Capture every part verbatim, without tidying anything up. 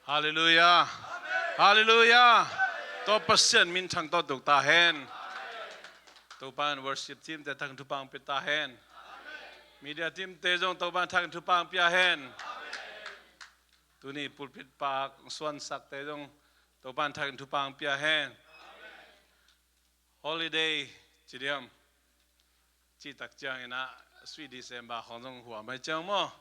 Halleluiah. Halleluiah. Tua Pasian minthang tawh tung ta hen. Topa in worship team te thak thupha hong pia ta hen. Media team te zong Topa in thak thupha hong pia hen. Tuni pulpit pak suansak te zong Topa in thak thupha hong pia hen. Holiday ci diam. Cih tak ciangin ah sweet December khong zong huam hi ciang maw.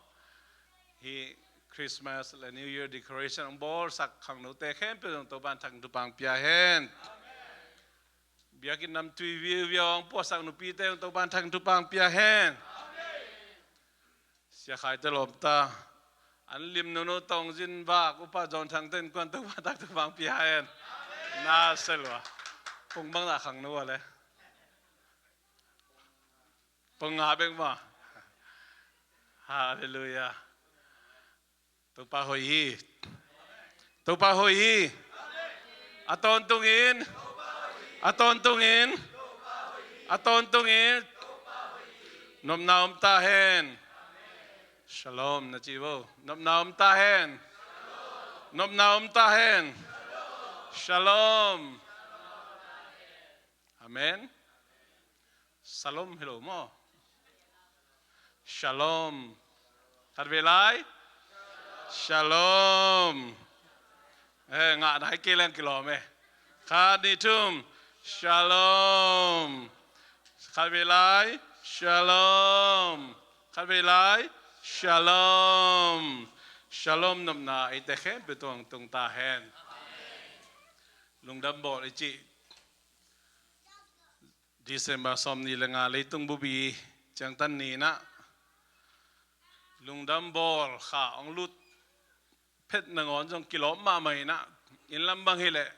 Hih Christmas le New Year decoration hong bawlsak khangnote khempeuh zong Topa in thak thupha hong pia hen. Biakinn namtui viuviau hong puahsak nupite zong Topa in thak thupha hong pia hen. Sia Khai te lawm ta. An lim nono tawng zin vak upa John Thang ten kuan Topa thak thupha hong pia hen. Na se lua. Pung bang na khangno a le. Pung nga bek ma. Halleluiah. Topa hoih hi. Topa hoih hi. A tawntungin. A tawntungin. A tawntungin. Nopna om ta hen. Shalom na ci vo. Nopna om ta hen. Nopna om ta hen. Shalom. Amen. Shalom hi lo maw. Shalom. Khat vei lai. Shalom. Eh, ngah nai kei leng kilawm eh. Khat, nih, thum. Shalom. Khat vei lai. Shalom. Khat vei lai. Shalom. Shalom nopna eite khempeuh tungah tung ta hen. Lungdam bawl i cih December sawmnih le nga leitung bupi ciangtan ni-in ah lungdam bawl kha hong lut phet nangawn zong kilawm mahmah in ah, inn lam bang hileh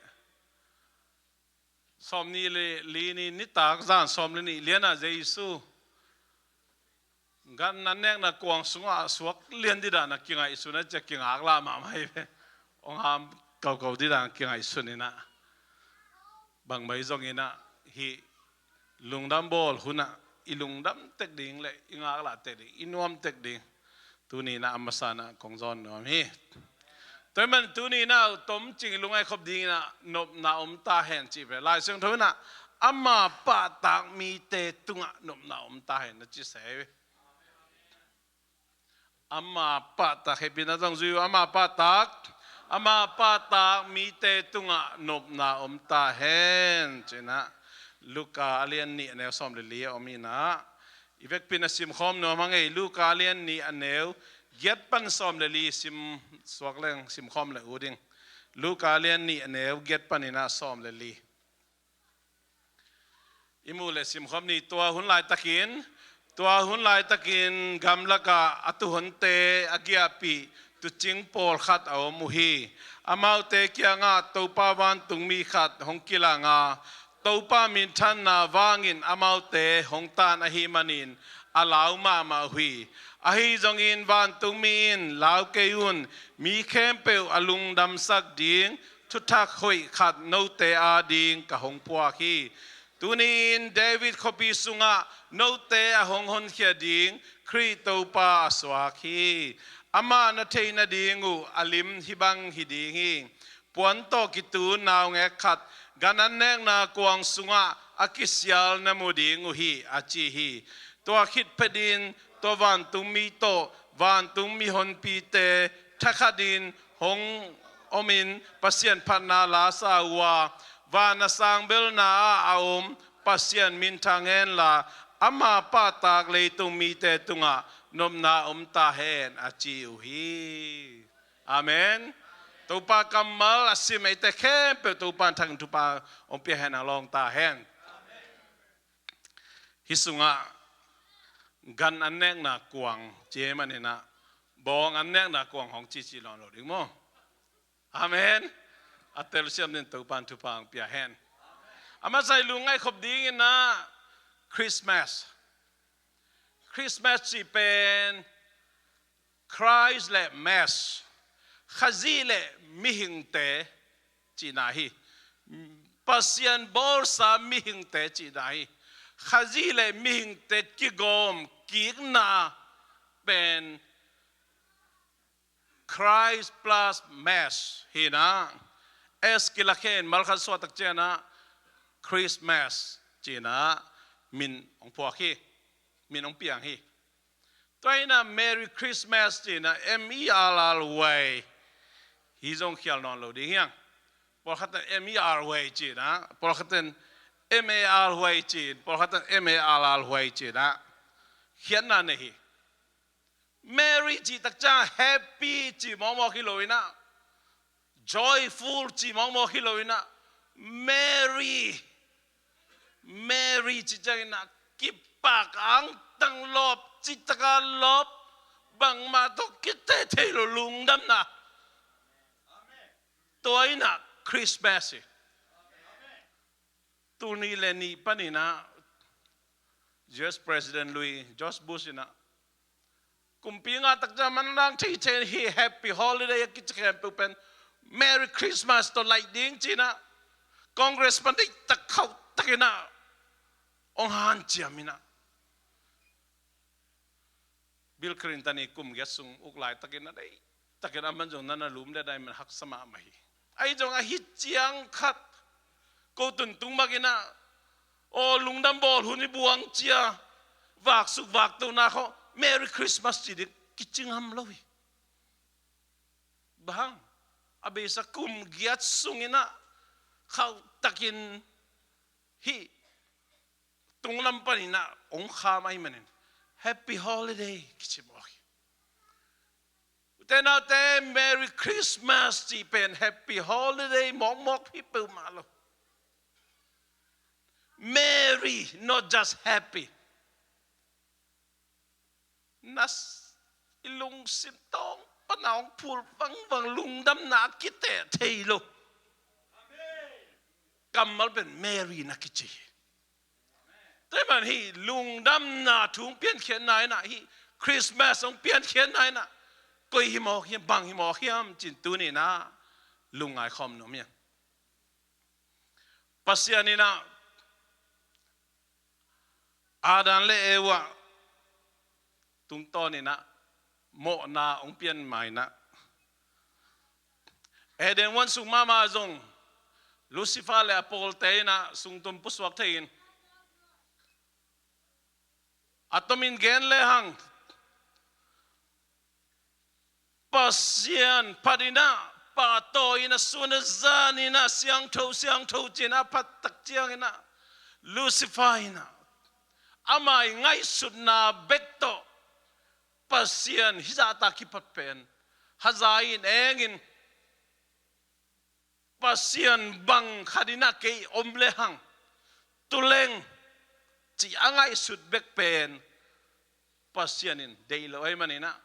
sawmnih le li ni nitak zan sawm le nih lianah Jesu gan an nekna kuang sungah suak lian dih dan a kingaihsun a, cia kingaklah mahmah hi ve. Hong ham kauko dih dan a kingaihsun in ah, bangmah hi zongin ah hih lungdam bawl hun ah i lungdam tek ding le i ngaklah tek ding, i nuam tek ding tuni-in ah a masa-in ah kong zawn nuam hi. Tua ahih manin tuni-in ah tomcing i lungngaih khop dingin ah nopna om ta hen cih ve. Lai Siangtho in ah ama pahtak mite tungah nopna om ta hen na ci se hi ve. Ama pahtak, hehpihna zong zui uh, ama pahtak, ama pahtak mite tungah nopna om ta hen ci-in ah Luka a lian nih a neu sawm le li a om in ah, i vekpi-in a simkhawm nuam hang ei. Luka a lian nih a neu giat pan sawm le li sim suak leng simkhawm le uh ding. Luka a lian nih a neu giat panin ah sawm le li. I muh le simkhawm ni. Tua hun laitakin, tua hun laitakin gamlakah a tuuhonte a giahpih tuucing pawlkhat a om uh hi. Amaute kiangah Topa vantungmi khat hong kilang a, Topa minthanna vangin amaute hong tan ahih manin a lau mahmah uh hi. Ahi zongin vantungmi in, "Lau kei un, mi khempeuh a lungdamsak ding thuthak hoih khat note ading ka hong puak hi. Tuni-in David khuapi sungah note a hong honkhia ding Khrih Topa a suak hi. Amah na theih nading uh a lim hih bang hi ding hi. Puan tawh kitu naungek khat gan an nekna kuang sungah a kisial na mu ding uh hi," a ci hi. Tua khit phetin tua vantungmi tawh vantungmi honpite thakhatin hong omin Pasian phatna la sa uh a, "Van a sang belna ah a om Pasian minthang henla, ama pahtak leitung mite tungah nopna om ta hen," a ci uh hi. Amen. Topa kammal a sim eite khempeuh Topa in thak thupha hong pia hen, a lawng ta hen. Hih sungah gan an nekna kuang ci ahih manin ah bawng an nekna kuang hong cici lawn lo ding maw? Amen. A telsiam dingin Topa in thupha hong pia hen. A masa i lungngaih khop dingin ah Christmas. Christmas cih pen Christ le Mass, Khazih le mihingte cihna hi. Pasian bawlsa mihingte cihna hi. Khazih le mihingte kigawm kikna pen Christ plus Mass hi-in ah, S kilakhia-in malkhat suahtak ciangin ah Christmas ci-in ah min hong phuak hi, min hong piang hi. Tua hi-in ah Merry Christmas ci-in ah M E R R Y hi zong khial nawn lo ding hi hang. Pawlkhat in M E R Y ci-in ah, pawlkhat in M A R Y ci-in, pawlkhat in M A R R Y ci-in ah khiatna nei hi. Merry cih tak ciang happy cih mawkmawk hi lo-in ah, joyful cih mawkmawk hi lo-in ah, merry, merry cih ciangin ah kipak, angtang, lawp, citak a lawp, bangmah tawh kiteh thei lo lungdamna. Tua in ah Christmas hi. Tul nih le nih panin ah U S President lui George Bush in ah, kumpi ngah tak ciang manlang thei thei hi, Happy Holiday a kici khempeuh pen Merry Christmas tawh laih ding ci-in ah Congress pan deihtak khauhtakin ah hong hanciam in ah, Bill Clinton i kum giat sung uk laitakin a deihtakin aman zong na na lum le dai man haksa mahmah hi. Ahi zong ahi ciang khat ko tun tung makin ah, aw lungdam bawl hun hi buang cia, vaksuk vakto na khawh Merry Christmas ci ding kici ngam lo hi. Bang hang, a beisa kum giat sungin ah khauhtakin hih tunglam panin ah hong kham ahih manin Happy Holiday kici mawk hi. Ute naute, Merry Christmas cih pen Happy Holiday mawkmawk hi peuhmah lo. Merry, not just happy. Nas i lungsim tawng pana hong phul vangvang lungdamna a kiteh thei lo kammal pen Merry na kici hi. Tua ahih man hih lungdamna thu hong piankhiatna in ah, hih Christmas hong piankhiatna in ah, koi hi mawk hiam, bang hi mawk hiam ci-in tuni-in ah lungngai khawm nuam hi hang. Pasian in ah Adam le Eva tungtawnin ah mawhna hong piak ma-in ah, Eden huan sung mahmah zong Lucifer le a pawlte in ah sung tum pusuak thei-in, a tomin gen lehang, Pasian phat in ah, pahtawi in ah, suan a zan in ah, siangtho, siangtho ci-in ah phat tak ciangin ah, Lucifer in ah, ama i ngaihsutna bek tawh Pasian hih zahta kipat pen haza in, eng in, Pasian bang khat in ah kei om lehang tu leng ci a ngaihsut bek pen Pasian in deih lo ahih manin ah,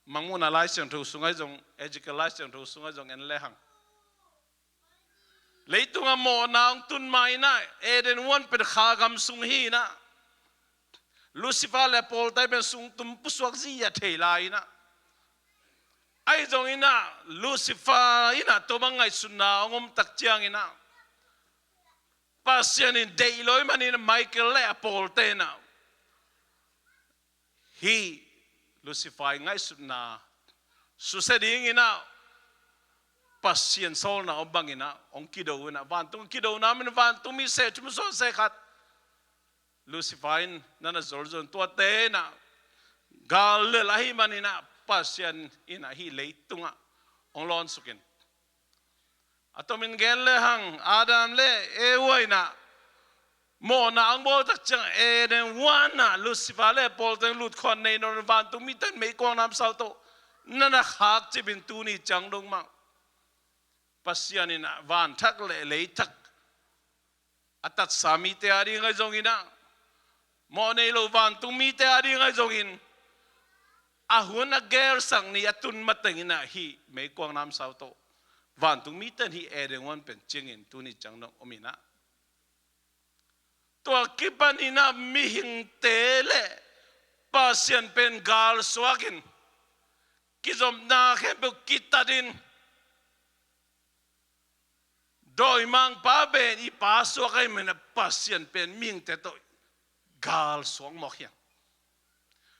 Mangmuhna Lai Siangtho sungah zong, Ezekiel Lai Siangtho sungah zong en lehang, leitungah mawhna hong tun ma-in ah, Eden huan pen kha gam sung hi-in ah, Lucifer le a pawlte pen sung tum pusuak zia thei lai-in ah, ahi zongin ah Lucifer in ah tua bang ngaihsutna hong om tak ciangin ah, Pasian in deih lo ahih manin Michael le a pawlte in ah, hih Lucifer i ngaihsutna susia dingin ah Pasian sawlna om bangin ah hong kido in ah, vantung kidona min, vantungmi se thum suan se khat Lucifer in na na zolzol in, tuate in ah gal lel ahih manin ah Pasian in ah hih leitungah hong lawnsukin, a tomin gen lehang Adam le Eva in ah mawhna hong bawl tak ciang Eden huan ah Lucifer le a pawlte in lut khawm nei nawn lo, vantungmite in meikuang namsau tawh na na khakcip in, tuni ciang dong mah Pasian in ah van thak le lei thak a tatsa mite a ding ahi zongin ah, mawh nei lo vantungmite a ding ahi zongin, a hun a gelsak ni a tun matengin ah hih meikuang namsau tawh vantungmite in hih Eden huan pen cingin tuni ciang dong om in ah, tua kipanin ah mihingte le Pasian pen galsuakin, kizopna khempeuh kitatin, dawimangpa pen i pa suak ahih manin ah Pasian pen mihingte tawh galsuak mawk hi hang.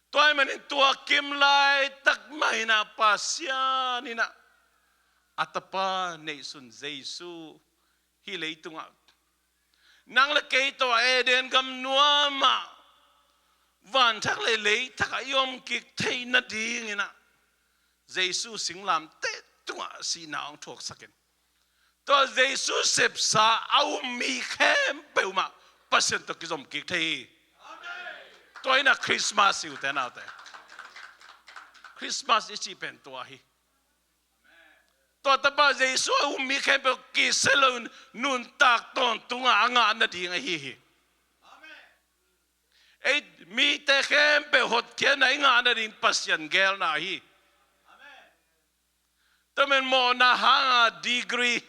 Tua ahih manin tua kim laitak mah in ah Pasian in ah a tapa neihsun Jesu hih leitungah nang le kei tawh Eden gam nuamah vanthak le leithak ah i om kik theih nadingin ah Jesu singlamteh tungah sihna hong thuaksak in, tua Jesu sepsa a um mi khempeuh mah Pasian tawh kizom kik thei hi. Tua in ah Christmas hi, ute naute. Christmas i cih pen tua hi. Tua tapa Jesu a um mi khempeuh kisia loin nuntak tawntungah a ngah nading ahi hi. Ei mite khempeuh hotkhiatna i ngah nading Pasian geelna hi. Tua men mawhna hanga degree,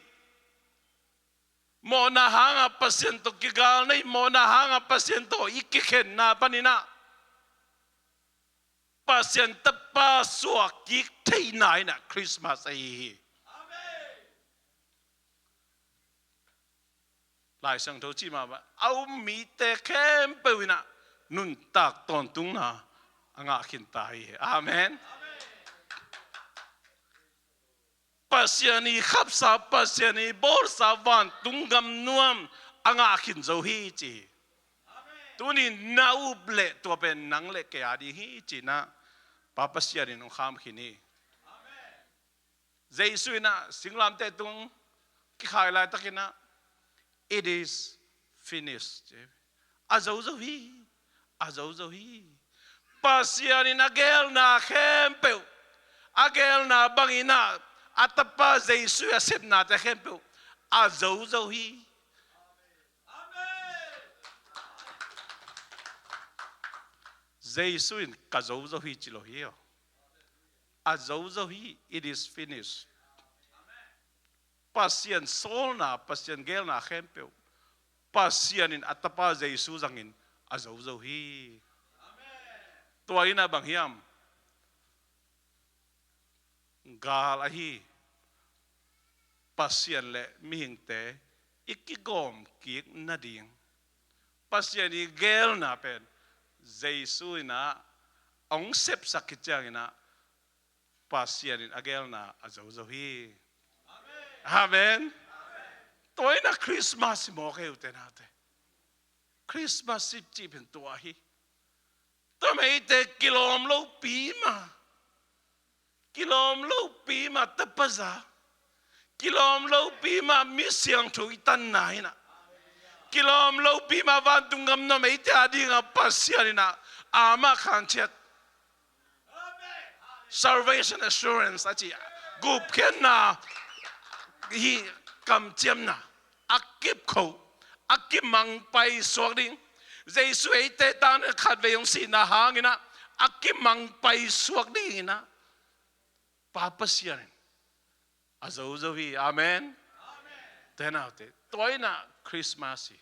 mawhna hanga Pasian tawh kigalna, i mawhna hanga Pasian tawh i kikhenna panin ah Pasian tapa suak kik theihna in ah Christmas ahi hi. Lai Siangtho cih mahmah, a um mite khempeuh in ah nuntak tawntungna a ngah khin ta hi. Amen. Pasian i khapsa, Pasian i bawlsa vantung gam nuam a ngah khin zo hi ci hi. Tuni na up leh tua pen nang le kei a ding hi ci-in ah Pa Pasian in hong kham khin hi. Jesu in ah singlamteh tung kikhai laitakin ah, "It is finished." A zo zo hi, a zo zo hi. Pasian in a geelna khempeuh, a geelna bangin ah a tapa Jesu a sepnate khempeuh a zo zo hi. Jesu in ka zo zo hi ci lo hi aw. A zo zo hi, it is finished. Pasian sawlna, Pasian geelna khempeuh Pasian in a tapa Jesu zangin a zo zo hi. Tua in ah bang hiam? Gal ahi Pasian le mihingte i kigawm kik nading Pasian i geelna pen Jesu in ah hong sepsak khit ciangin ah Pasian in a geelna a zo zo hi. Amen. Tua in ah Christmas hi mawk hi, ute naute. Christmas i cih pen tua hi. Tua mah eite kilawm lopi mah, kilawm lopi mah tapa za, kilawm lopi mah mi siangtho i tanna in ah, kilawm lopi mah vantung gam nuam eite a dingah Pasian in ah amah khanciat, salvation assurance a ci, gupkhiatna hi, kamciamna a kipkhoh, a kimangpai suak ding. Jesu eite tangin khatvei hong sihna hangin ah a kimangpai suak dingin ah Pa Pasian in a zo zo hi. Amen. Ute naute, tua in ah Christmas hi.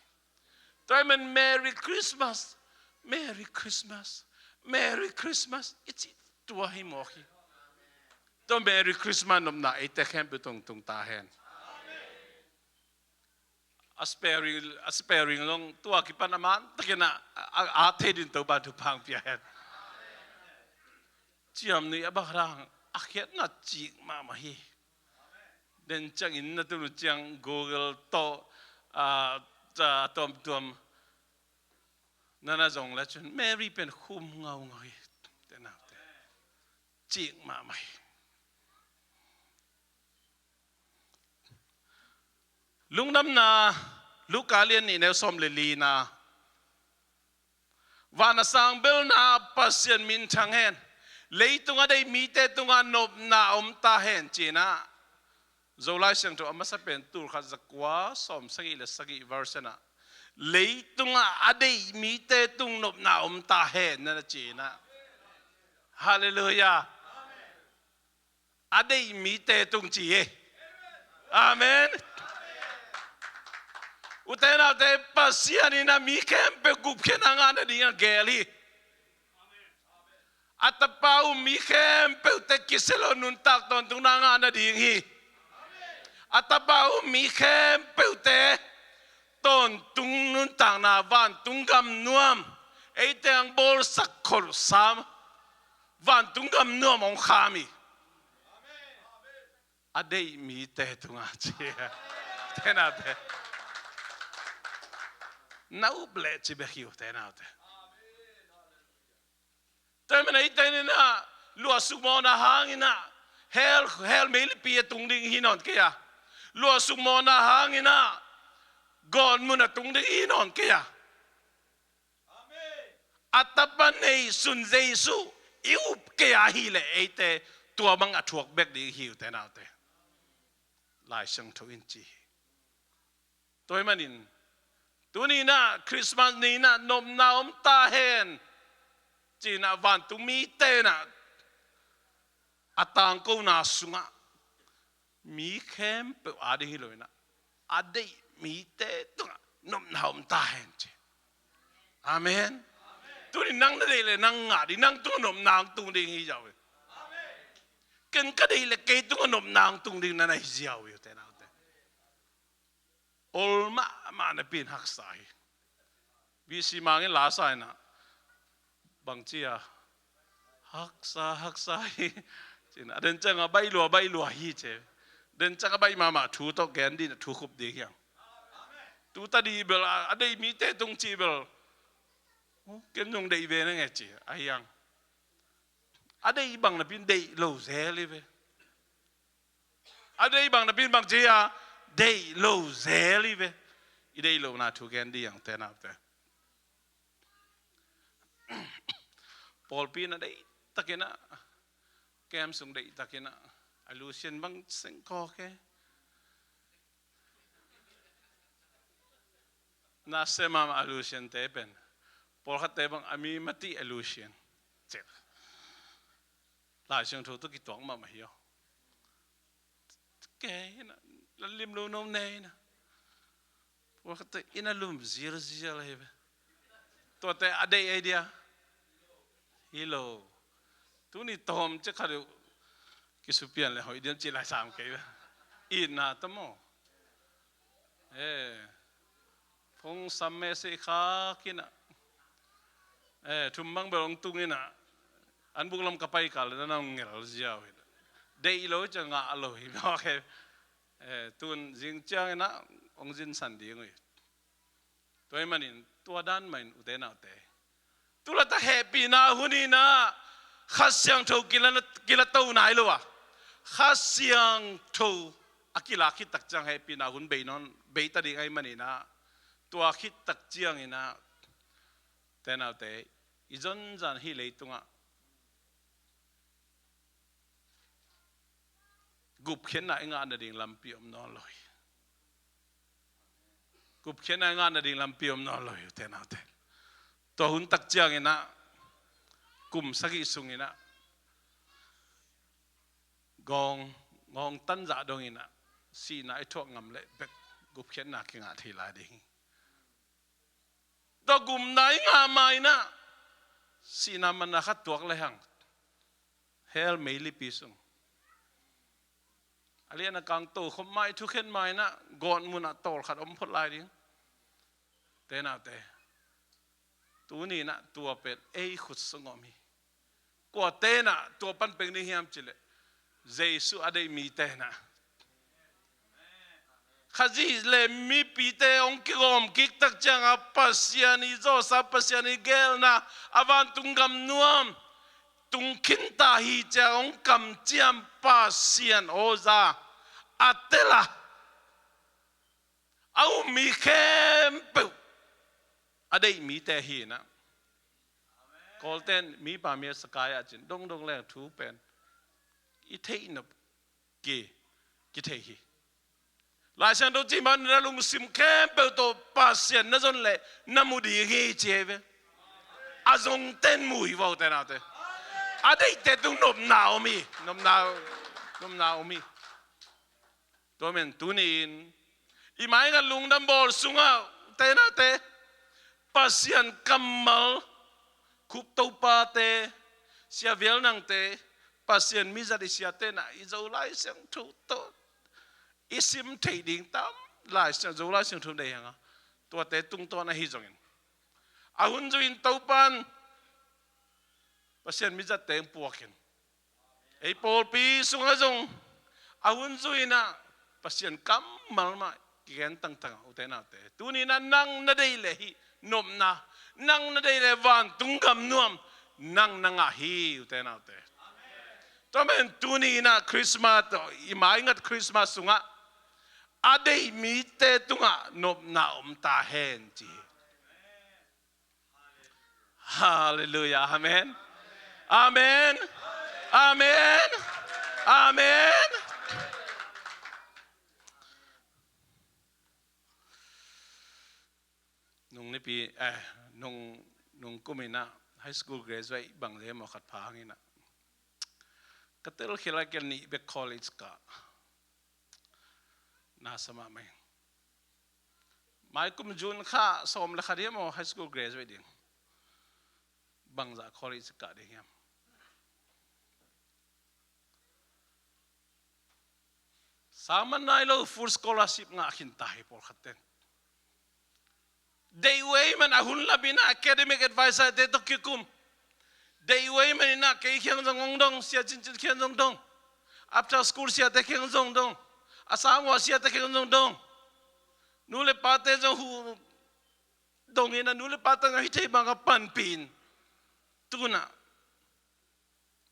Tua ahih manin Merry Christmas, Merry Christmas, Merry Christmas i cih tua hi mawk hi. Tua Merry Christmas nopna eite khempeuh tungtung ta hen. A spelling, a spelling zong tua kipan a mantakin ah a, a, a thei dingin Topa'n thupha hong pia hen. Ciamnuih a bang hang a khiatna cik mahmah hi. Den ciangin na tun uh ciang Google tawh, ah, a tuamtuam na na zong le cun Merry pen khum ngaungau hi. Ute naute, cik mahmah hi. Lungdamna, Luka lian nih, neu sawm le lina. Van a sang belna Pasian minthang hen. Leitung a deih mite tungah nopna om ta hen, ci-in ah Zolai Siangtho a masa pen tul khat za kua sawm sagih le sagih version ah, leitungah a deih mite tung nopna om ta hen, na na ci-in ah. Halleluiah. A deih mite tung ci hi. Amen. Ute naute, Pasian in a mi khempeuh gupkhiatna ngah nading a geel hi. A tapa um mi khempeuhte kisia lo nuntak tawntungna ngah nading hi. A tapa um mi khempeuhte tawntung nuntakna vantung gam nuam, eite hong bawlsak kholhsa vantung gam nuam hong kham hi. A deih mite tungah ci. Ute naute, na up leh ci bek hi uh, ute naute. Tua ahih manin eite in ah luahsuk mawhna hangin ah hell, hell meilipi a tung ding hi nawn kei a, luahsuk mawhna hangin ah gawtmun a tung ding hi nawn kei a, a tapa neihsun Jesu i up kei a hileh eite tua bang a thuak bek ding hi uh, ute naute. Lai Siangtho in ci hi. Tua ahih manin tuni in ah Christmas ni in ah nopna om ta hen ci-in ah vantung mite in ah a tangkona sungah mi khempeuh ading hi lo in ah a deih mite tungah nopna om ta hen ci. Amen. Tuni nang na deih leh nang ngah ding, nang tungah nopna hong tung ding hi ziau hi. Ken ka deih leh kei tungah nopna hong tung ding na na hi ziau hi, ute naute. Ol mahmah napi in haksa hi. VC Mang in la sa in ah bangci a, haksa, haksa hi ci-in ah, a den ciang a baih lua, baih lua hi ci. Den ciang a baih mahmah thu tawh gen ding a thu khup ding hi hang. Tu ta dih bel a, a deih mite tung cih bel, ken zong deih ve na nge ci a hi hang. A deih bang napi in deih lo zel hi ve. A deih bang napi in bangci a, deih lo zel hi ve. I deih lohna thu gen ding hi hang, ute naute. Pawlpi in a deih takin ah, camp sung deih takin ah, a Lucian bang seng kawk e. Na sem a, a Lucian te pen, pawlkhat te bang a mi mati a Lucian. Cel. Lai Siangtho tawh kituak mahmah hi aw. Kei in ah, la lim lo no ne in ah. Pawlkhat te in a lum zialzial hi ve. Tuate a deih ei dia. Hi lo. Tuni tawm ciah khat uh kisupian le hoih diam cih lai sam kei ve. Itna ta maw. Eh. Phone sam message khak in ah. Eh, thum bang bel hong tung in ah. An buk lam ka pai kal le na hong ngel ziau hi. Deih lo ciah ngah lo hi mawk hi. Eh, tun zing ciangin ah hong zinsan ding uh hi. Tua ahih manin tua dan mah in, ute naute, tu laitak hehpihna hun in ah Kha Siangtho kila, kila to nai lo a, Kha Siangtho a kilak khit tak ciang hehpihna hun bei nawn, bei ta ding ahih manin ah, tua khit tak ciangin ah, ute naute, i zonzan hih leitungah gupkhiatna i ngah nading lampi om nawn lo hi. Gupkhiatna i ngah nading lampi om nawn lo hi, ute naute. Tua hun tak ciangin ah, kum sagih sungin ah, gawng, gawng tan zah dongin ah, sihna i thuak ngam leh bek gupkhiatna kingah thei lai ding hi. Tua gupna i ngah ma in ah, sihna manna khat tuak le hang, hell meilipi sung a lian a kang tokhop ma i thukhen ma in ah, gawtmun ah tawlkhat om phot lai ding. Ute naute, tuni in ah tua pen ei khut sung om hi. Kuate in ah tua pan peng ding hiam cih leh, Jesu a deih mite in ah. Khazih le mipite hong kigawm kik tak ciang a, Pasian i zawhsa, Pasian i geelna, a vantung gam nuam tung khin ta hi ci-a hong kamciam Pasian aw za a tel a, a um mi khempeuh a deih mite hi in ah. Kawlten mipa mi a sakai ah cin dongdong leng thu pen i theih nop ki, kithei hi. Lai Siangtho cih man na lungsim khempeuh tawh Pasian na zon leh na mu ding hi ci hi ve. A zongten mu hi vo, ute naute. A deihte tung nopna om hi, nopna, nopna om hi. Tua men tuni-in i maingat lungdam bawl sungah, ute naute, Pasian kammal, Cope topate, Sia Vial Nangte, Pasian mizat i siate in ah i Zolai Siangtho tawh i sim theih ding tam, Lai Siang, Zolai Siangtho nei hang a, tuate tungtawn ahi zongin, a hun zui-in Topan Pasian mizatte hong puakin, ei pawlpi sungah zong a hun zui-in ah Pasian kammal mah kigen tangtang ah, ute naute. Tuni in ah nang na deih leh hih nopna, nang na deih leh vantung gam nuam nang na ngah hi, ute naute. Tua man tuni in ah Christmas, i maingat Christmas sungah a deih mite tungah nopna om ta hen ci hi. Halleluiah. Amen. Amen. Amen. Amen. Nung nipi, eh, nung, nung kum in ah high school graduate bang le maw khat pha hang in ah, ka tel khel a ka nih bek college kah. Na sa mahmah ing. Mai kum June kha sawm le khat hiam aw high school graduate ding? Bangzah college kah ding hiam? Sang man nai lo, full scholarship ngah khin ta hi pawlkhat ten. Deih uh ei man a hun lam in ah academic advisor te tawh kikum. Deih uh ei man in ah kei kiang zong hong dong, sia cincin kiang zong dong. After school siate kiang zong dong. A sang ua siate kiang zong dong. Nu le pate zong huh dong in ah, nu le pate zong hih thei bang a panpih in. Tu-in ah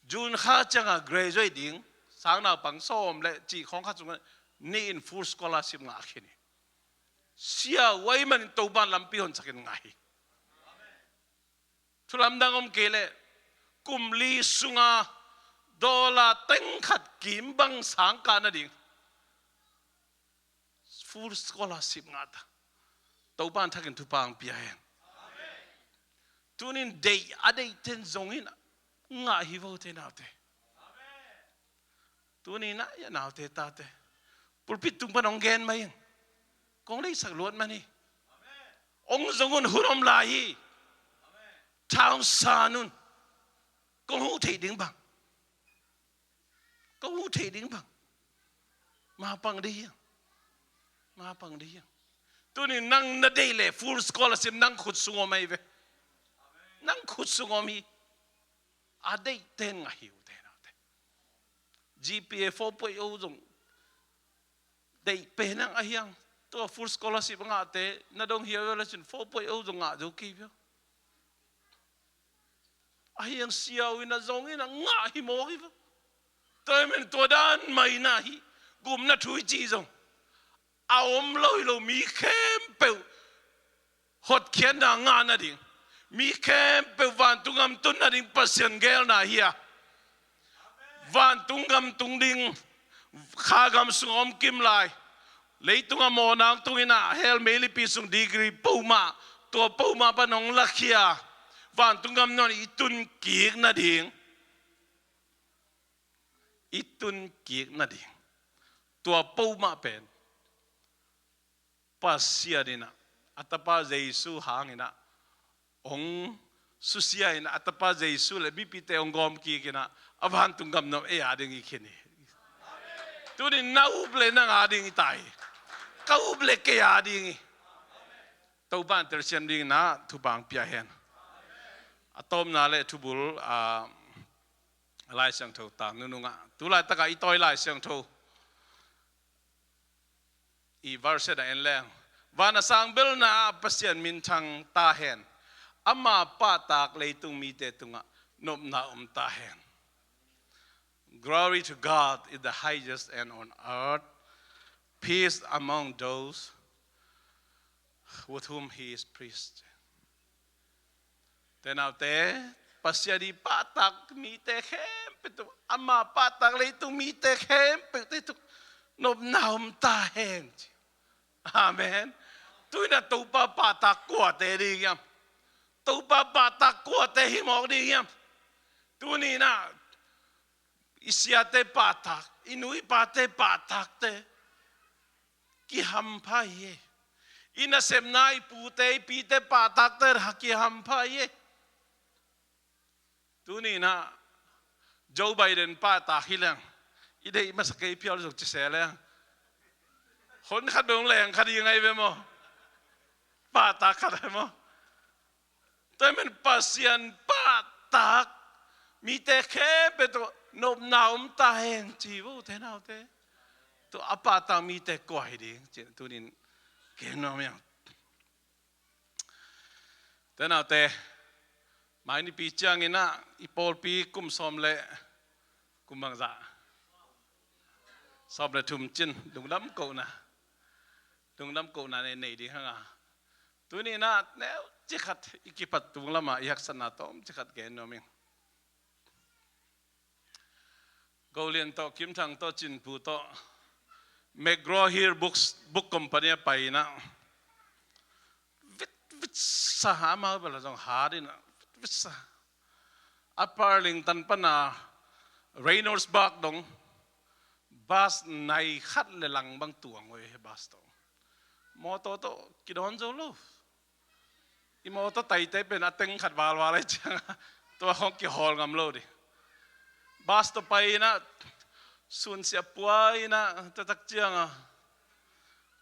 June kha ciangah graduate ding, sang naupang sawm le cih khawng khat sungah nih in full scholarship ngah khin hi. Sia uh ei manin Topa'n lampi honsakin ngah hi. Thu lamdang om kei leh kum li sungah dollar teng khat kim bang sang kah nading full scholarship ngah ta. Topa'n thakin thupha hong pia hen. Tuni in deih a deihte in zong in ah ngah hi vo, ute naute. Tuni in ah, ia naute tate, pulpit tung pan hong gen mai in, kong deihsak luat man hi. Hong zong un, hun om lai hi. Tha hong san un. Kong huh theih ding bang, kong huh theih ding bang, mapang ding hi hang. Mapang ding hi hang. Tuni in nang na deih leh full scholarship nang khut sung om ahi ve. Nang khut sung om hi. A deihte in ngah hi, ute naute. G P A four point oh zong deih pen hang ahi hang. Tua full scholarship ngahte na dong hi a, vel a cin four point oh zong ngah zo kei ve. Ahi hang sia uh in ah zong in ah ngah hi mawk hi vo. Tua ahih manin tua dan mah in ah hih gupna thu i cih zong a om lo hi lo, mi khempeuh hotkhiatna ngah nading, mi khempeuh vantung gam tun nading Pasian geelna hi a. Vantung gam tung ding, kha gam sung om kim lai, leitung a mawhna hong tung in ah hell meilipi sung degree po mah, tua po mah pan hong lakhia, vantung gam nuam i tun kik nading, i tun kik nading, tua po mah pen Pasian in ah a tapa Jesu hang in ah hong susia in ah, a tapa Jesu le mipite hong gawm kik in ah a vantung gam nuam ei a ding hi khin hi. Tuni in na up le nang a ding hi ta hi. Ka up le kei a ding hi. Topa'n telsiam ding in ah thupha hong pia hen. A tawpna le thubul, a, Lai Siangtho tang nunung ah, tu laitak a i tawi Lai Siangtho i verse ah en leng, van a sang belna ah Pasian minthang ta hen. Ama pahtak leitung mite tungah nopna om ta hen. Glory to God in the highest, and on earth peace among those with whom he is pleased. Ute naute, Pasian i pahtak mite khempeuh tung, ama pahtak leitung mite khempeuh te tung nopna om ta hen. Amen. Tu in ah Topa pahtak kuate ding hiam? Topa pahtak kuate hi mawk ding hiam? Tuni in ah i siate pahtak, i nu i pate pahtakte kihampha hi. I nasepna, i pute i pite pahtakte kihampha hi. Tuni in ah Joe Biden pahtak hi leng, i deih masa kei phial zong ci se leng, hon khat bek hong leng kha ding ahi ve maw? Pahtak khat ahi maw? Tua ahih manin Pasian pahtak Mite khempeuh tawh nopna om ta hen ci vo, te naute. Tua a pahtak mite kua hi ding ci-in tunin gen nuam ing. Te naute, mai nipi ciangin ah i pawlpi kum sawm le kum bangzah, sawm le thum cin, lungdam kohna, lungdam kohna nei nei ding hang a. Tuni-in ah neucik khat i kipat tung lamah i haksatna tawmcik khat gen nuam ing. Go Lian tawh, Kim Thang tawh, Cin Pu tawh McGraw Hill Books, Book Company ah pai-in ah vitvit sa, amau bel zong hat in ah vitvit sa. Upper Arlington pan a Reynold's Park dong bus nai khat le lang bang tuang uh hi, bus tawh. Mawtaw tawh kidawn zo lo. I mawtaw taite pen a teng khat valval ahih ciangin tua khawng kihawl ngam lo ding. Bus tawh pai-in ah, sun siah pua-in ah, taktak ciangin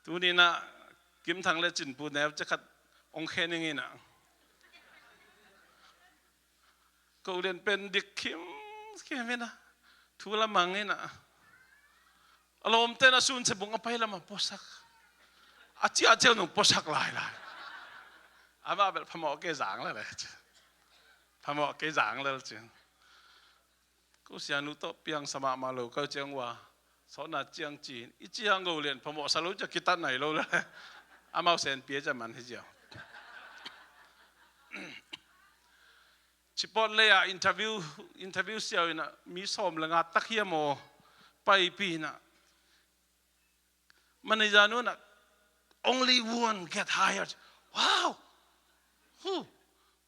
tuni-in ah Kim Thang le Cin Pu neucik khat hong khen ing in ah, Go Lian pen dik khimkhim in ah, thu lamang in ah, a lawmte'n a sun siah bung a pai lamah puasak. A ciah ciang nung puasak lailai. Amah bel phamawh kei zang lel e ci. Phamawh kei zang lel ci. Ko sianu tawh piangsa mahmah lo, ko ciang ua sawtna ciang ci-in i ci hang, Go Lian phamawhsa lo ciang kitat nai lo lel e. Amau senpi a ciang man hi ziau. Chipawt lei-ah interview, interview siau in ah mi sawm le nga tak hiam aw paipih in ah, manager nu in ah, "Only one get hired." Wow! Huh.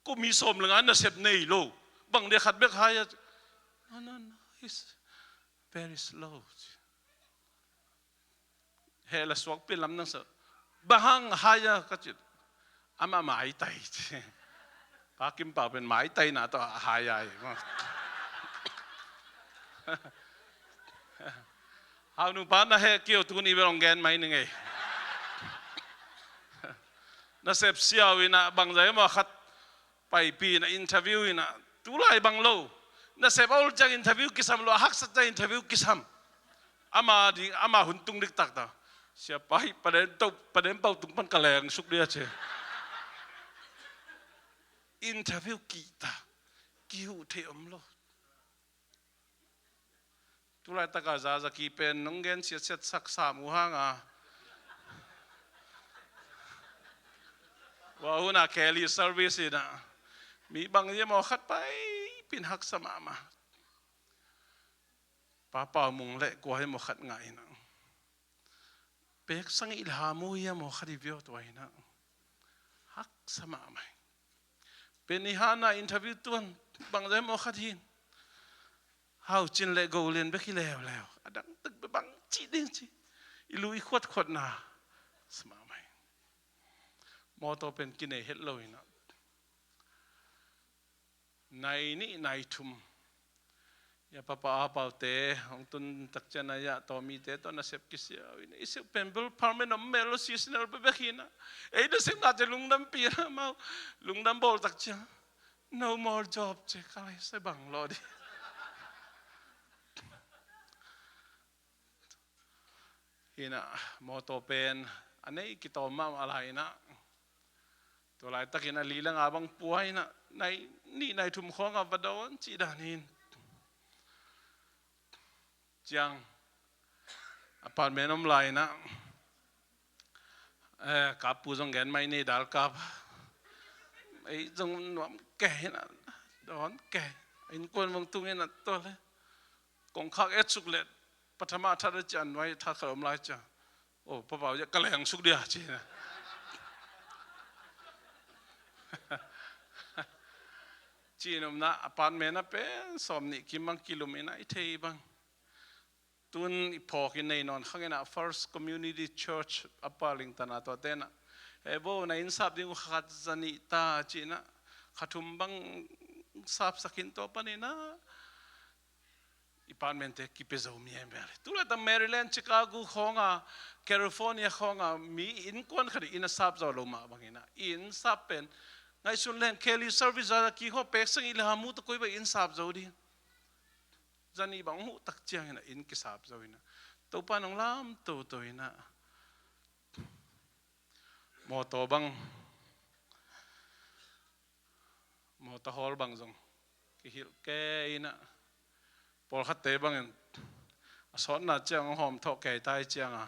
Ko mi sawm le nga nasep nei lo, bang dia khat bek hired? No, no, no, he's very slow. Heh la suak pil lam nang sa. Bang hang haya ka ci. Amah maitai ci. Pa Kim Pau pen maitaina tawh a haya hi maw. Hau nu pa, na heh kei uh, tuni bel hong gen mai ning ei. Nasep siau in ah bangzah maw khat paipih in ah, interview in ah, tulai bang lo. Nasep a ol ciang interview kisam lo, a haksat ciang interview kisam. Ama ding, ama hun tung diktak ta. Siapa hi, paden tau, paden pau tung pan ka leng suk dia ci. Interview kihta, kihuh thei om lo. Tulaitak a Zazaki pen nong gen siatsiat sak sam uh hang a, ua hun a Kelly service in ah mi bang hiam aw khat paipih in haksa mahmah. Pa Pau Mung le kua hiam aw khat ngah in ah, pek sang i la mu hiam aw khat i vio tua in ah, haksa mahmah hi. Pen i hana interview tuan bangzah maw khat hi in, Hau Cin le Go Lian bek hi leuleu, a dang tak bek bang ci ding ci. I lu i khuatkhuatna sa mahmah hi. Mawtaw pen kinei het lo in ah, nai nih nai thum, ya papa a paute hong tun tak ciang a, ya tawmite tawh nasep kisiau in ah, i sep pen bel permanent om mel lo, seasonal bekbek hi in ah, ei nasepnate lungdampih in ah, amau lungdam bawl tak ciang no more job ci, ka lai sa bang lo ding. Hi in ah, mawtaw pen a nei kitawm mahmah lai in ah, tua laitakin a li le nga bang pua in ah, nai nih nai thum khawng a va dawn cih dan hi in. Ciang apartment om lai in ah, eh, kap pu zong gen mai ni, dal kap. Ei zong nuam kei hi in ah, dawn kei. Innkuan vang tung in ah, tua le kongkhak et suk le pathama that a cian nuai that khat om lai ciang, "Oh, papa, ka leng suk dia," ci na. Ci-in omna, apartment a pen sawm nih kim bang kilum in ah, i thei bang. Tun i phawk i nei nawn khang in ah, First Community Church Upper Arlington a, tuate in ah, "He bo, na inn sap ding uh khat za nih ta," ci in ah, kha thum bang sapsak in, tua panin ah i apartment-te kipia zo mi hi mel hi. Tulaitak Maryland, Chicago khawng a, California khawng a mi innkuan khat in inn a sap zo lo mah bangin ah, i inn sap pen Ngaihsun leng Kelly service a kikhawm pek sang i le hamu tawh koi bang inn sap zo ding. Zani bang hmuh tak ciangin ah inn kisap zo in ah, Topa nong lam toto in ah, mawtaw bang, mawtaw hawl bang zong kihilh kei in ah, pawlkhatte bangin a sawtna ciang hong hawm thawh kei tai ciang a,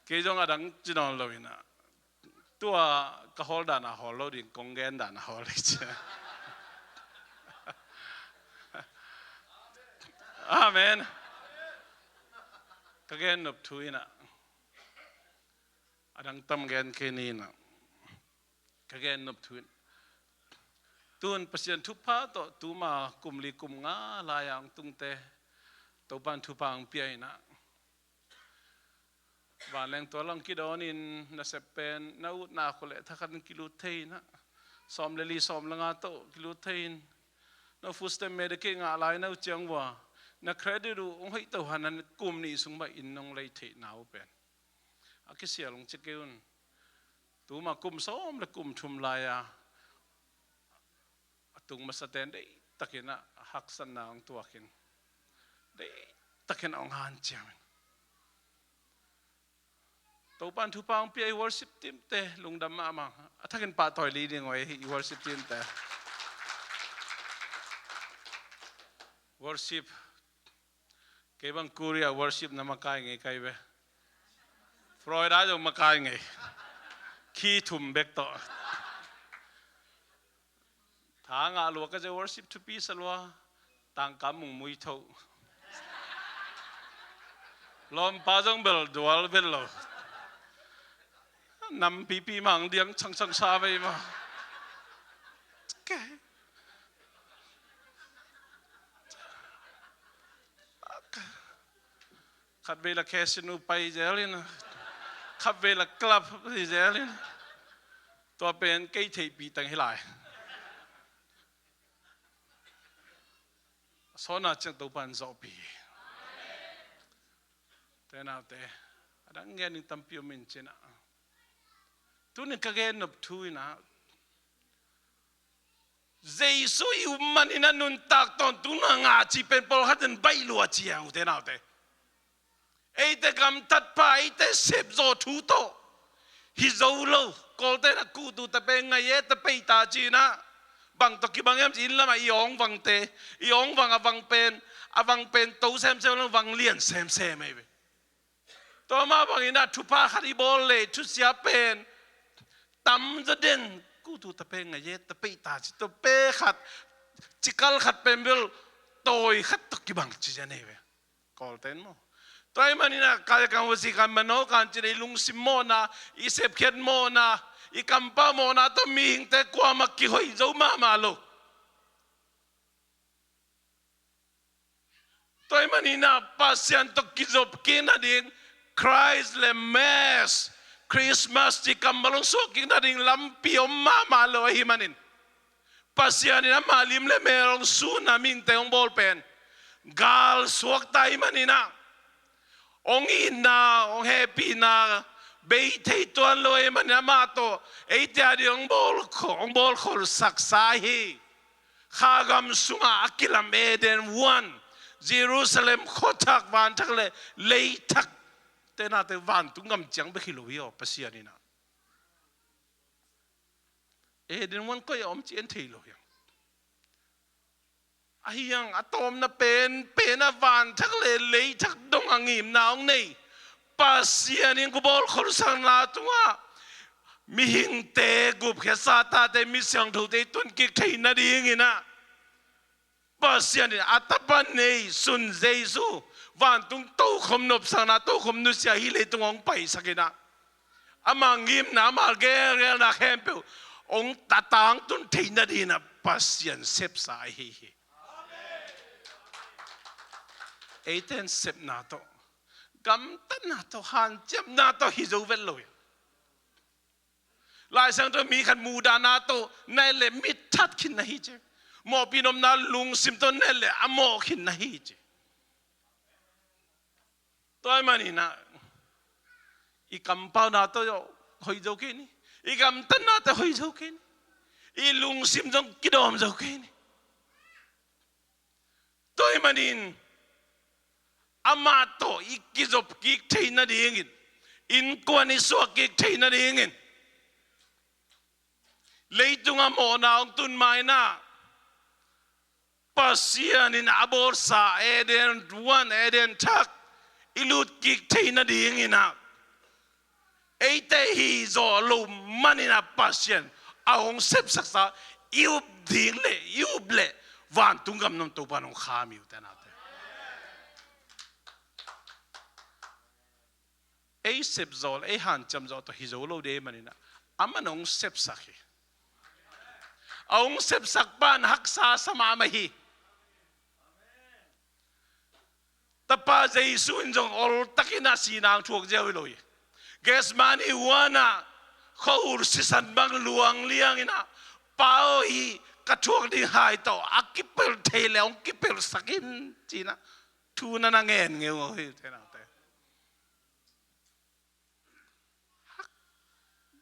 kei zong a dang ci nawn lo in ah, tua ka hawl dan a hawl lo ding, kong gen dan a hawl ding ci. Amen. Ka gen nop thu in ah, a dang tam gen kei ni in ah, ka gen nop thu in, tun Pasian thupha tawh tuma kum li kum nga lai-a hong tungte Topan thupha hong pia in ah, vanleng tua lang kidawnin nasep pen na utna khua le thakhat in kilut thei in ah, sawm le li sawm le nga tawh kilut thei in, no food stamp Medicaid ngah lai na uh ciang vua, na credit uh hong hoih to han an kum nih sung mah inn nong lei theih na uh pen a kisial hong ci kei un. Tuma kum sawm le kum thum lai-a a tung masaten deihtakin ah haksatna hong tuakin, deihtakin ah hong hanciamin, Topan thupha hong pia i worship team te lungdam mahmah. A thakin pahtawi li ding uh ei, i worship team te. Worship, kei bang Korea worship na makai ngei kai ve. Florida zong makai ngei. Khi thum bek tawh. Tha ngah lua ka zia, worship thupi sa lua. Tangka mungmui tho. Lawmpa zong bel dual bel lo. Nampipi mang diang changchang sa vei ma. Khatvei la casino pai zel in, khatvei la club hi zel in. Tua pen kei theihpih tang hi lai. A sawtna ciang Topan zawhpih hi. Te naute, a dang gen ding tampi om in cin ah, tunin ka gen nop thu in ah, Jesu i um manin a nuntak tawntung na ngah cih pen pawlkhat in baih lua ci a, ute naute. Eite gamtat pha, eite sepzawh thu tawh hi zo lo. Kawlte na kuhtu ta pen ngai e, ta pei ta ci in ah, bang tawh kibang hiam ci, inn lamah i awng vangte, i awng vang a vang pen, a vang pen to semsem lo, vang lian semsem ei ve. Tua mah bangin ah thupha khat i bawl leh thusia pen tamzaw den kuhtu ta pen ngai e, ta pei ta ci, tua pe khat, cikal khat pen bel tawi khat tawh kibang ci zen ei ve. Kawlten maw. Tua ahih manin ah kal kan husi kan manawh kan cin, i lungsim mawhna, i sepkhiat mawhna, i kampau mawhna tawh mihingte kuamah kihoih zo mahmah lo. Tua ahih manin ah Pasian tawh kizop kik nading, Christ le Mass, Christmas cih kammal hong suak kik nading lampi om mahmah lo ahih manin, Pasian in amah lim le mel hong sun a mihingte hong bawl pen gal suakta ahih manin ah, hong itna, hong hehpihna bei thei tuan lo ahih manin amah tawh eite ading hong bawl kho-, hong bawlkholhsaksa hi. Kha gam sungah a kilam Eden huan, Jerusalem khuathak, vanthak le leithak, te nate vantung gam ciang bek hi lo hi aw, Pasian in ah. Eden huan koi a om ci en thei lo hi ang. Ahi hang a tawpna pen, pen a vanthak le leithak dong a ngimna hong nei Pasian in khuabawlkholhsakna tungah mihingte gupkhiatsa tate, mi siangthote i tun kik theih nadingin ah Pasian in a tapa nei sun Jesu vantung tokhom nopsakna, tokhom nusia hih leitung hong paisak in ah, ama ngimna, ama gelgelna khempeuh hong tatang tun theih nadingin ah Pasian sepsa ahi hi. Eite in sepna tawh, gamtatna tawh, hanciamna tawh hi zo vet lo hi. Lai Siangtho mi khat muhdahna tawh na et leh mitthat khin na hi ci. Mawhpi nopna lungsim tawh na et leh a mawh khin na hi ci. Tua ahih manin ah i kampauna tawh hoih zo kei ni. I gamtatna tawh hoih zo kei ni. I lungsim zong kidawm zo kei ni. Tua ahih manin amah tawh i kizop kik theih nadingin, innkuan i suak kik theih nadingin, leitung a mawhna hong tun ma-in ah Pasian in a bawlsa Eden huan, Eden thak i lut kik theih nadingin ah eite hi zawh loh manin ah Pasian a hong sepsaksa i up ding leh i up leh vantung gam nuam Topa'n hong kham hi uh, ute naute. Ei sepzaw, ei hanciamzaw tawh hi zo lo ding ahih manin ah, ama'n hong sepsak hi. A hong sepsak pa'n haksa sa mahmah hi. Tapa Jesu in zong oltakin a sihna hong thuak ziau hi lo hi. Gethsemane huan ah khuahur sisan bang luang liangin ah, Pa aw, hih ka thuak ding hai tawh a kipelh theih leh hong kipelhsak in, ci-in ah thu na na ngen ngeungeu hi, ute naute. Hak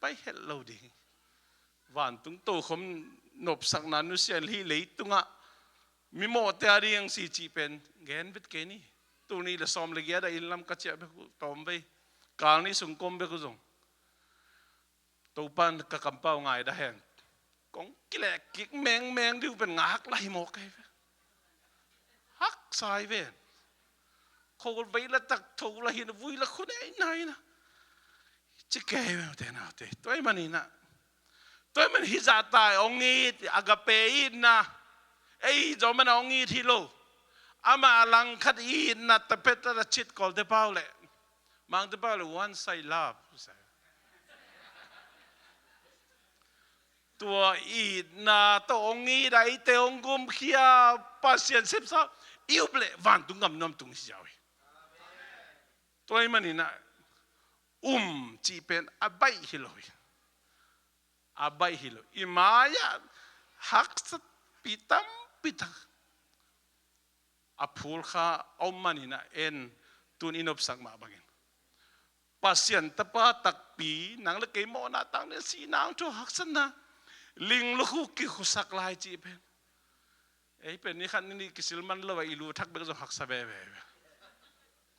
baih het lo ding. Vantung tokhom nopsakna nusia in hih leitungah mi mawhte a ding si cih pen gen vet kei ni. Tul nih leh sawm leh giat ah inn lam ka ciah bek uh tawmvei, kal nih sung ka om bek uh zong Topa'n ka kampau ngai dah hen. Kong kileh kik mengmeng ding uh pen ngak lah hi mawk kei ve. Haksa hi ven. Khuavei lah tak tho lah hi na, vui lah khua nei nai na, ci kei ve, ute naute. Tua ahih manin ah, tua ahih manin hih zahta hong it, agape itna, ei zong manin hong it hi lo. Amah langkhat itna, tapet a cit Kawlte pau leh, Mangte pau leh one side love. Tua itna tawh hong it a, eite hong gumkhia, Pasian sepsa, i up leh vantung gam nuam tung hi ziau hi. Tua ahih manin ah um cih pen a baih hi lo hi. A baih hi lo. I mai-ah haksapi tampi tak a phul kha a om manin ah, en, tu-in i nopsak mah bangin Pasian tapa takpi, nang leh kei mawhna tang dingin sihna hong thuak, haksatna, ling lukhu kikhusak lai cih pen, ei pen ni khat ni nih kisil man lo a, i lu thak bek zong haksa veve.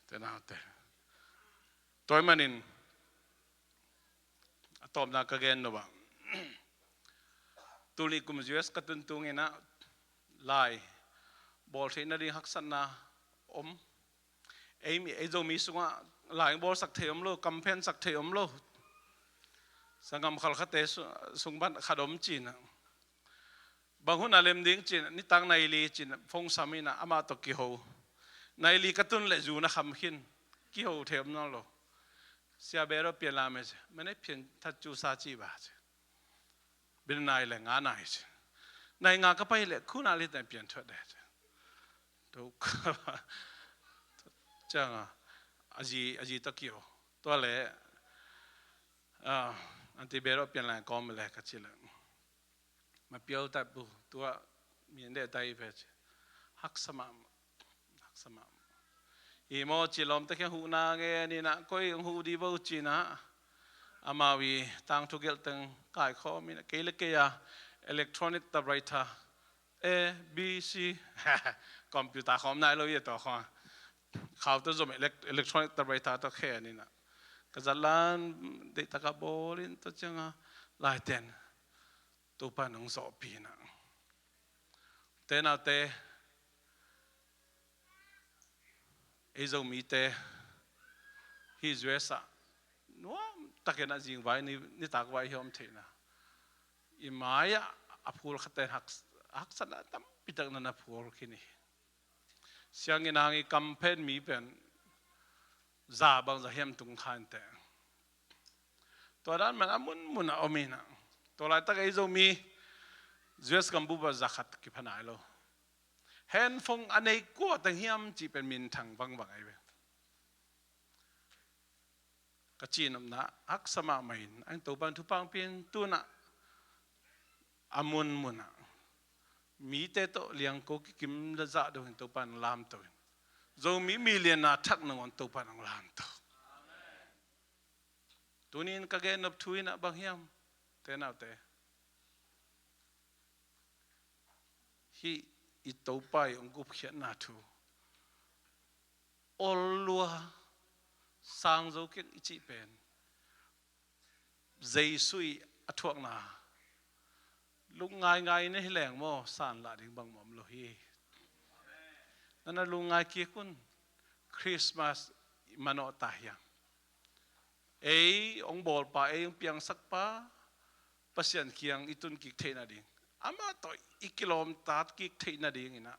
Ute naute, tua ahih manin a tawpna ka gen nop ah, tul nih kum U S ka tun tungin ah lai bawl theih nading haksatna om. Ei, ei Zomi sungah lai bawlsak thei om lo, campaign sak thei om lo. Sanggam khalkhate su-, sung pan khat om ci-in ah, bang hun a lem ding ci-in, nitak nai li ci-in phone sam in ah amah tawh kiho. Nai li ka tun leh zu na kham khin, kiho thei om nawn lo. Sia Bero pian lai mei ci, mene pian that cusa ci ba ci. Bina nai leh nga nai ci. Nai nga ka pai leh khu na li teh pian thuat de ci. Tua ka ciang a, a zi, a zi tawh kiho. Tua leh, ah, Aunty Bero pian lai kawm leh ka ci leh, ma piau tai pu, tua mi an deh tai ve ci. Haksa mah, haksa mah. Hi maw ci, lawmte kiang huhna ngen in ah, koi hong huh dih vo ci-in ah, amau i tangthu gelh teng kaikhawm in ah, kei leh kei a electronic typewriter, A, B, C, computer khawm nai lo hi a, tua khawng a, khau tawh zom elec-, electronic typewriter tawh khen in ah, ka zat lan deihtak a bawl in, tua ciang a laiten Topa'n hong zawhpih in ah, ute naute, ei Zomite hih U S ah nuam takin ah zingvai ni, nitak vai hi om theihna, i mai-ah a phul khatte in hak-, haksatna tampi tak na na phul khin hi. Sianginn hang i campaign mi pen za bangzah hiam tung kha inteh. Tua dan man a munmun a om in ah, tua laitak ei Zomi U S gambup ah za khat kipha nai lo. Handphone a nei kua teng hiam cih pen minthang vangvang ahi ve. Ka cihnopna haksa mahmah in, a in Topa'n thupha hong pia in, tu-in ah a munmun ah mite tawh liangko kikim le zah dongin Topa'n lamto in, Zomi mi lianna thak nangawn Topa'n hong lamto. Tuni-in ka gennop thu in ah bang hiam, ute naute? i, i Topa i hong gupkhiatna thu, ol lua, sang zo keng i cih pen Jesu i a thuakna lungngai ngai na hi leng maw, san lah ding bangmah om lo hi. Nana lungngai kik un. Christmas i manawh ta hiam? Ei hong bawlpa, ei hong piangsakpa Pasian kiang i tun kik theih nading, amah tawh i kilawmta kik theih nading in ah,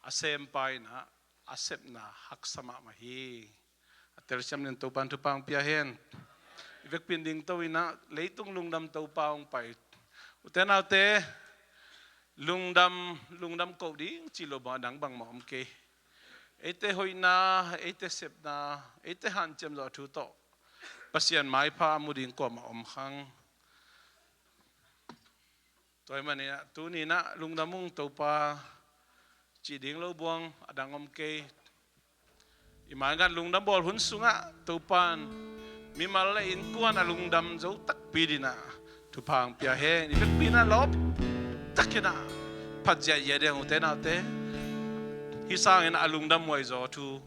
a sempa in ah a sepna haksa mahmah hi. A telsiam ding Topa'n thupha hong pia hen. I vekpi in dingto in ah, leitung lungdam Topa hong pai. Ute naute, lungdam, lungdam koh ding cih lo bang a dang bangmah om kei. Eite hoihna, eite sepna, eite hanciam zawh thu tawh Pasian maipha a mu ding kuamah om kha. Tua ahih manin ah tuni in ah lungdam ung Topa cih ding lo buang a dang om kei. I maingat lungdam bawl hun sungah Topa'n mimal le innkuan a lungdam zo takpi dingin ah thupha hong pia hen. I vekpi in ah lawp takin ah phat ziahziah ding ute naute. Hih sangin a lungdam huai zaw thu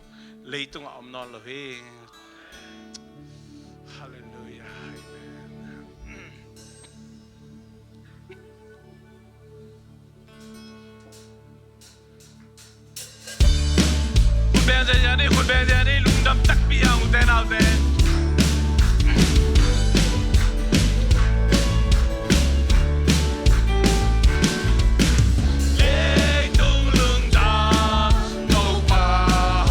leitungah om nawn lo hi. Halleluiah. Amen. Khut beng ziahziah ni, khut beng ziahziah ni, lungdam takpi a, ute naute. Leitung lungdam, Topa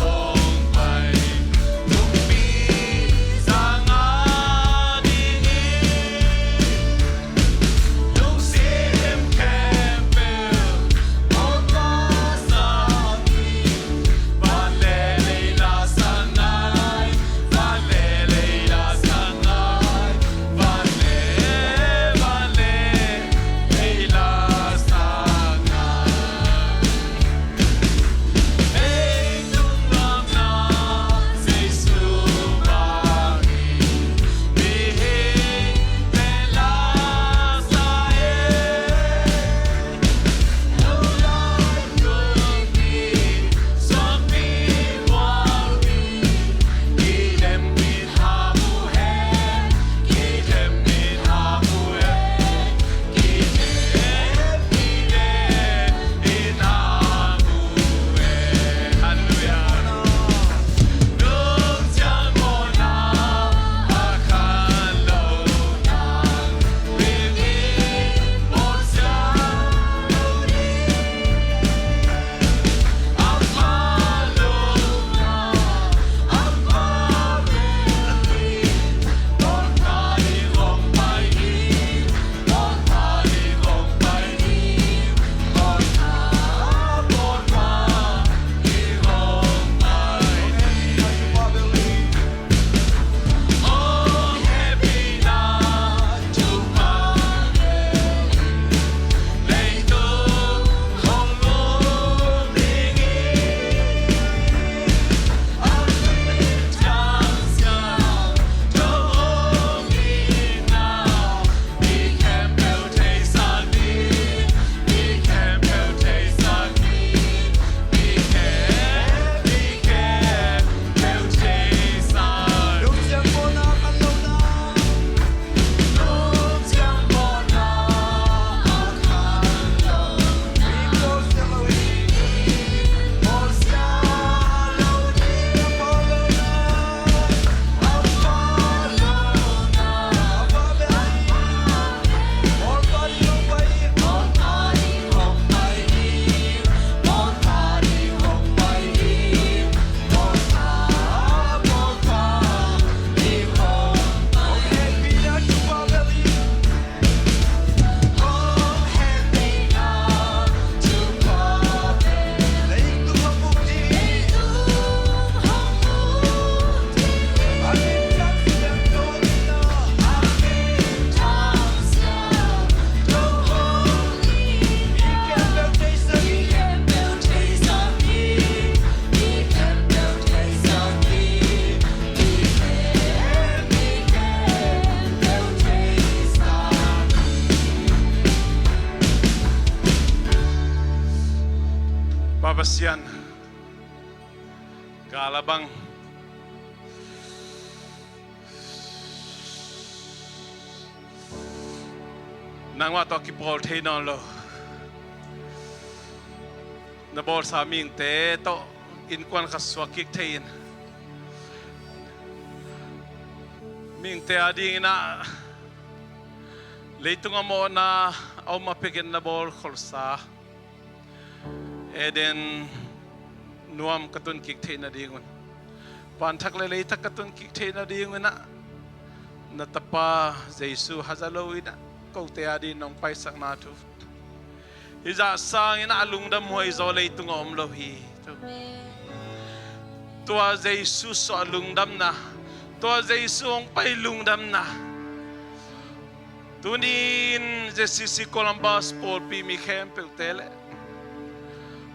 hong pai, lungpi zang a ding hi. Lungsim khempeuh Topa sang hi, van le lei la san Pasian, gal a bang nangmah tawh kipawl thei nawn lo, na bawlsa mihingte tawh innkuan khat suak kik thei-in, mihingte adingin ah leitung a mawhna a om a pekin na bawl kholsa Eden nuam ka tun kik theih nadingun, vanthak le leithak ka tun kik theih nadingun ah, na Tapa Jesu haza loin ah kote adin nong paisakna thu. Hih zah sangin ah a lungdam huai zaw leitung a om lo hi. Tua Jesu suah lungdamna, tua Jesu hong pai lungdamna, tuni-in Z C C Columbus pawlpi mi khempeuhte le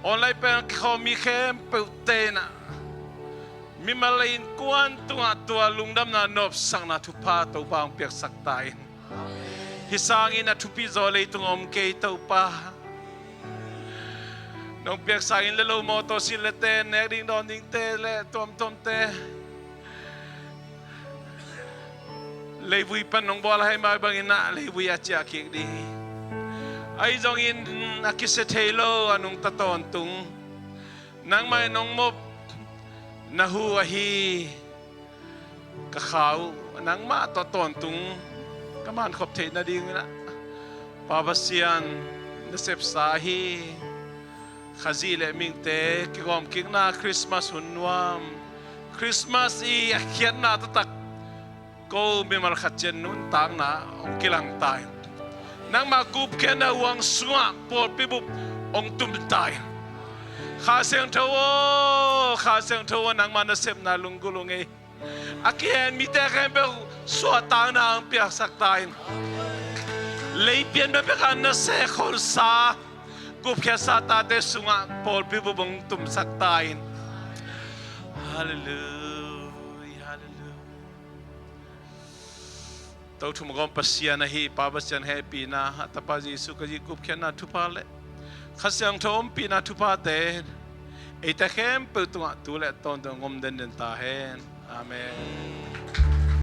online pen kikhawm mi khempeuhte in ah, mimal le innkuan tungah tua lungdamna nopsakna thupha Topa hong piaksak ta in. Hih sangin a thupi zaw leitung a om kei Topa. Nong piaksak inn le lo, mawtaw sil le te, nek ding dawn dingte le tuamtuamte, leivui pan nong bawl ahih mah bangin ah leivui a ciah kik ding hi. Ahi zongin a kisia thei lo a nungta tawntung nangmah in nong mop na hu ahi ka kha uh, nangmah tawh tawntung ka mankhop theih nadingin ah, Pa Pasian, na sepsa ahi Khazih le mihingte kigawm kikna Christmas hun nuam, Christmas i a khiatna taktak ko mimal khat ciat nuntakna hong kilang ta in. Nangmah gupkhiatna huang sungah pawlpi bup hong tum ta in. Kha Siangtho aw, Kha Siangtho aw, nangmah nasepna lunggulh uh ngei. A kihen mite khempeuh suahtakna hong piaksak ta in. Leipian bek a na sekholsa, gupkhiatsa tate sungah pawlpi bup hong tumsak ta in. Halleluiah, halleluiah. Tothum gawm Pasian ahi Pa Pasian hehpihna, a Tapa Jesu Khazih gupkhiatna thupha le Kha Siangtho ompihna thuphate eite khempeuh tungah tu le tawntung hong om denden ta hen. Amen.